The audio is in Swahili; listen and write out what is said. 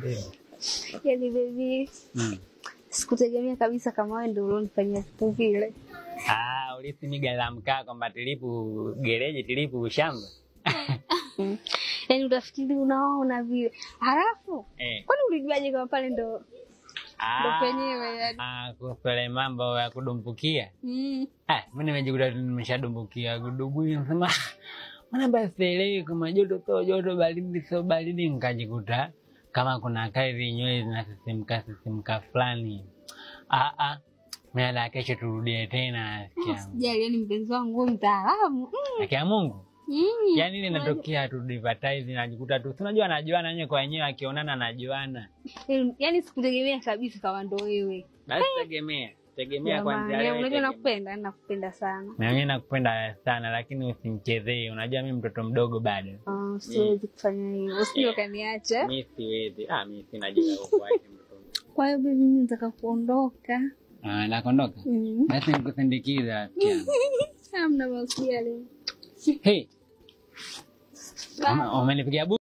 Baby. Yaani baby. Sikutegemea kabisa kama wewe ndio ulionifanyia vitu vile. Ah, ulisi mimi la mkaa kwamba tilipu gereji tilipu shamba. Yaani utafikiri unaona vile. Halafu kwani ulijuaje kama pale ndo penyewe yani? Ah, kwa mambo ya kudumbukia. Ah, mimi nimejikuta nimeshadumbukia gudugu nasema mbona basi elewi kama joto sio joto baridi sio baridi, nikajikuta kama kuna kazi nywele zinasisimka sisimka fulani. Mimi na kesho turudie tena. Sijali, yani mpenzi wangu wewe mtaalamu. Akia Mungu. Yaani ile inatokea tu advertise najikuta tu. Unajua anajuana wenyewe kwa wenyewe, akionana anajuana. Yaani sikutegemea kabisa kama ndo wewe. Basi tegemea. Tegemea kwanza leo. Unajua nakupenda, nakupenda sana. Na mimi nakupenda sana lakini usinichezee. Unajua mimi mtoto mdogo bado. Siwezi kufanya hivyo. Usije ukaniacha. Mimi siwezi. Mimi sina jina kukuacha mtoto. Kwa hiyo mimi nataka kuondoka. Na kuondoka? Basi nikusindikiza. Hamna mawasiliano. Hey. Umenipigia